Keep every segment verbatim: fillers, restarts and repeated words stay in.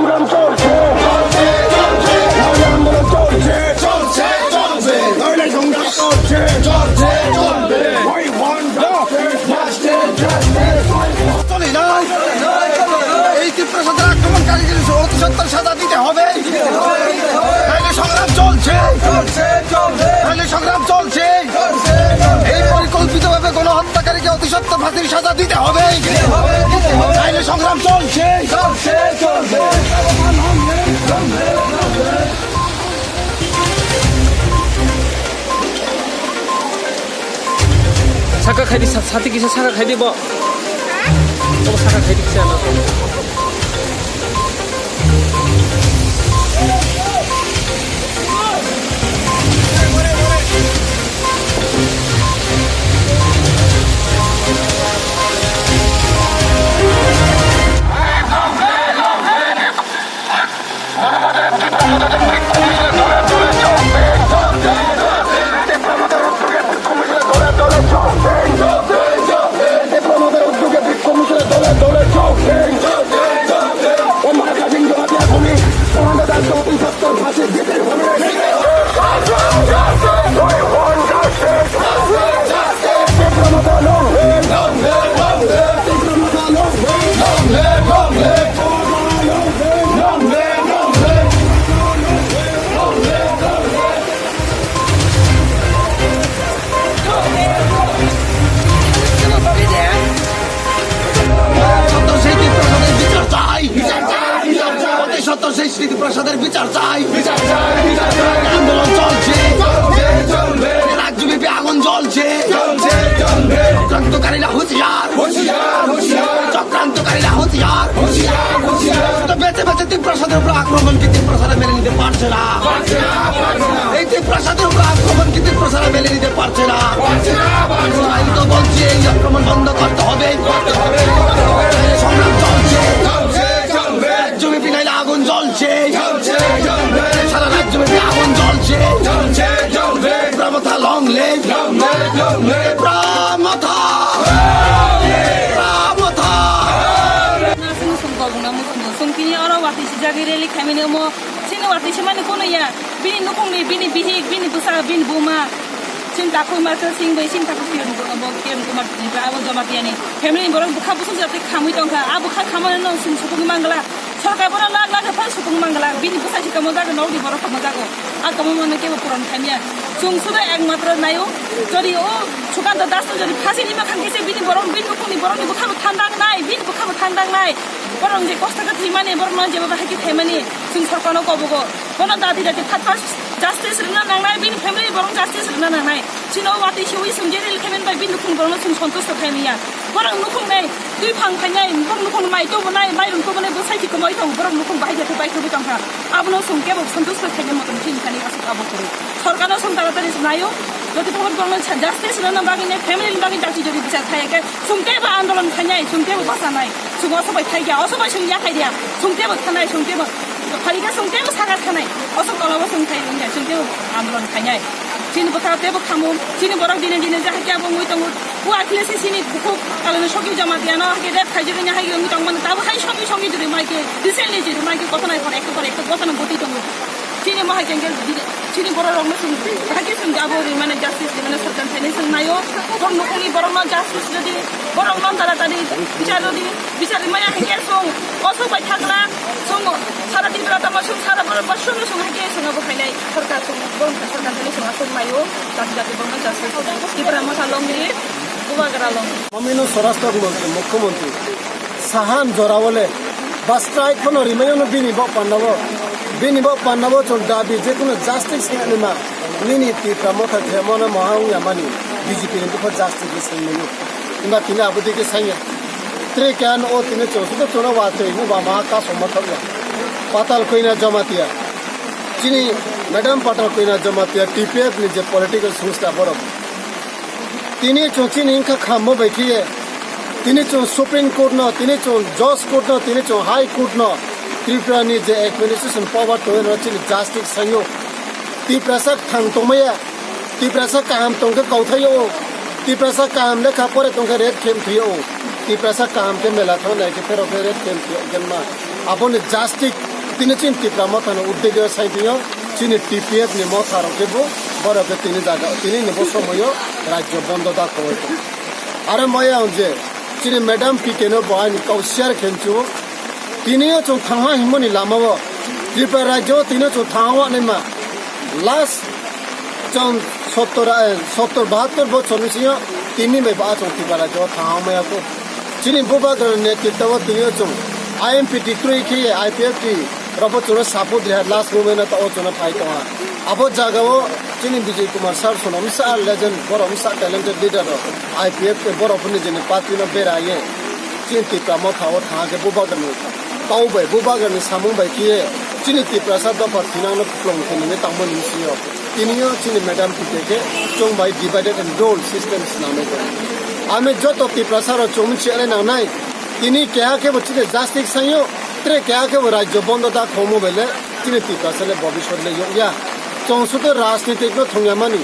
সংগ্রাম চলছে, চলছে, চলছে। নইলে আন্দোলন চলছে, চলছে, চলছে। নইলে সংগ্রাম চলছে, চলছে, চলবে। We want justice, justice, justice। চলে নাই। এই তীব্র সন্ত্রাস আক্রমণকারীদের অতি সত্বর সাজা দিতে হবে। নইলে সংগ্রাম চলছে, চলছে, চলবে। নইলে সংগ্রাম চলছে। এই পরিকল্পিতভাবে গণহত্যাকারীকে অতি সত্বর ফাঁসির সাজা দিতে হবে। নাইলে সংগ্রাম চলছে, চলছে, চলবে। Saka khaidi, sa-, sati kisa saka khaidi bo. Bo saka khaidi kisa na. সত্য সেই ত্রিপ্রাসাদের বিচার চাই। বিচার চাই, বিচার চাই। অতি সত্য সেই ত্রিপ্রাসাদের বিচার চাই। বিচার চাই, বিচার চাই। আন্দোলন চলছে। চলছে, চলবে। রাজ্যব্যাপী আগুন জ্বলছে। জ্বলছে, জ্বলবে। চক্রান্তকারীরা হুঁশিয়ার। হুঁশিয়ার, হুঁশিয়ার। চক্রান্তকারীরা হুঁশিয়ার। হুঁশিয়ার, হুঁশিয়ার। তো বেঁচে বেঁচে ত্রিপ্রাসাদের উপর আক্রমণ কি ত্রিপ্রাসারা মেনে নিতে পারছে না? পারছে না, পারছে না। এই ত্রিপ্রাসাদের উপর আক্রমণ কি ত্রিপ্রাসারা মেনে নিতে পারছে না? পারছে না, পারছে না। আমি তো বলছি এই আক্রমণ বন্ধ করতে হবে। করতে হবে, করতে হবে। সংগ্রাম চলছে। চলছে, চলবে। রাজ্যব্যাপী নাইলে আগুন জ্বলছে। জ্বলছে, জ্বলবে। সারা রাজ্যব্যাপী আগুন জ্বলছে। জ্বলছে, জ্বলবে। ত্রিপ্রা মথা long live। Long live, long live। ত্রিপ্রা মথা। Long live। ত্রিপ্রা মথা। Sung sung kobong na muchungo. Sung tini oro watwi sijagwi rally khaimani omo. Chini watwi se mani kono ya. Bini nukhungni, bini bihik, bini bwsa, bini buma. Chini takhuk ma khe sing bai, chini takhuk Kiran Kumar, bo Kiran Kumar Tripura, abo Jamatia ni. Family ni borok bwkha bwswk jatwi khamwi tongkha. A bwkha khamani no sung sukung mangla. Sorkar bono lakh lakh phano sukung mangla. Bini bwsa si tamo jaga, nokni borok tamo jago. A tamo mano kebo puron khaimya. Chwng sudo ekmatro naio, jodi o Sukanta Das no jodi phasi nima khan khe se bini borok, bini nukhungni borokni bwkhano thandang nai, bini bwkhano thandang nai. Borok je kosto khe thwimani, borokno jeba bahai khe thaimani, chwng sorkarno kobogo. Bono dati dati phat phat justice rwna nangnai, bini family borok justice rwna nangnai. Chini o watwi siwi chwng je rally khaimani bai bini nukhungni borokno chwng santusto khaimaya. Borok nukhung nai, twi phang khainai, borok nukhung mai tubunai, mairung tubunai, bwsai thwi kwmwi tongo, borok nukhung bahai khe bai kwmwi tongkha. Abono chwng kebo santusto khainai motom chini thani aswk abo kwrwi. Sorkarno chwng taratari naio, jodi phobor borokno justice rwna bagwi nai, family ni bagwi dati jodi bichar khaiya khe, chwng kebo andolon khainai, chwng kebo bachanai, chwng oso bai thai kha, oso bai chwng yakhai dia, chwng kebo thanai, chwng kebo phai kha, chwng kebo sagar thanai, oso tolabo chwng thai wngya, chwng kebo andolon khainai. Chini bwkha tebo khamu, chini borok dine dine jahai khe abo wngwi tongo. O Akhilesh se chini bukhuk kaloni sogwi Jamatia no hai khe rape khaijak wngwi hai wngwi tongmani. Tabo hai sogwi sogwi jodi mai khe recently jodi mai khe gotona ekor ekta pore ekta gotona gotwi tongo. Chini mo hai khe chini borok rok no chwng hai khe chwng abo ri mane justice ri mane sorkar thani chwng naio. Borok nukhungni borok no justice jodi borok no taratari bichar jodi bichar ri maya hai khe chwng oso bai thangla chwng sara Tripura tamo chwng sara borok ba chwng chwng hai khe chwng abo khainai. Sorkar song, borok sorkar song aswk maio, jati jati borokno justice. Tipra Motha long live, Bubagra long live. Mamino Swarashtra Montri, Mukhyamantri, sahan jorawole, ba strike phano rimai ono bini bok pandabo, bini bok pandabo chwng dabi jekunu justice hinani ma, nini Tipra Motha khe mono moha wngya mani, B J P ni bupha justice ni sengmani. Himba tini abo dike sanya. Tre khe ano o tini chwng sudo chwngno watwi hinwi ba maha kasongma thokya. Patal Koina Jamatia. Chini Madam Patal Koina Jamatia T P F ni je political songsta borok. Tini chwng chini wngkha khammo bai khiye. Tini chwng Supreme Court no, tini chwng Judge Court no, tini chwng High Court no. Tripura ni je administration power tongwi rw chini justice sanyo. Tiprasa thang tongmaya. Tiprasa kaham tongkhe kauthai o. Tiprasa kaham lekha pore tongkhe red camp thwi o. Tiprasa kaham khe mela thang nai khe phero khe red camp thwi o khe ma. Aboni justice Tini chini Tipra Motha ni uddegyo sai tio, chini T P F ni motha rok kebo borok ke tini jaga, tini ni bo somoyo rajyo bondo da khoi. Are maya je chini Madam P K no bo ani kau share khenchu. Tini yo chung thangha himoni lama o Tripura rajyo tini chung thangha wa naima. Last chwng sottor, eh, sottor bahattor bochor ni sio tini bai ba chwng Tripura rajyo thangha maya ko. Chini bubagra ni netritwa o tini o chwng I M P T kroi khe I P F T rok bo chwngno support rehar last moment o ta o chwngno phai tongha. Abo jaga o chini Bijay Kumar sir sono msa legend, borok msa talented leader rok I P F T borok phuni jeni party no bera ye chini Tipra Motha o thangha khe bubagra ni kau bai bubagra ni samung bai khe chini Tiprasa dopha thinang no kuplung khe nini tangmo ni sio. Tini o chini Madam P K khe chwng bai divided and rule system swnamwi tongo. Ami joto Tiprasa rok chwng michi ale nangnai. Tini keha khe bo chini justice sanyo, tre keha khe bo rajyo bondo da khomo bele chini Tiprasa le bobiswt le yokya. Chwng sudo rajnitik no thungya mani.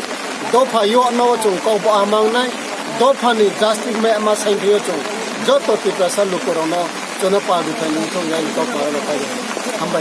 Dopha yo no chwng kok bo amangnai. Dopha ni justice me ma sainthiyo chwng. Joto Tiprasa lukurok no chwngno pal bithai ni thungya ni kok ma no pai. Hambai.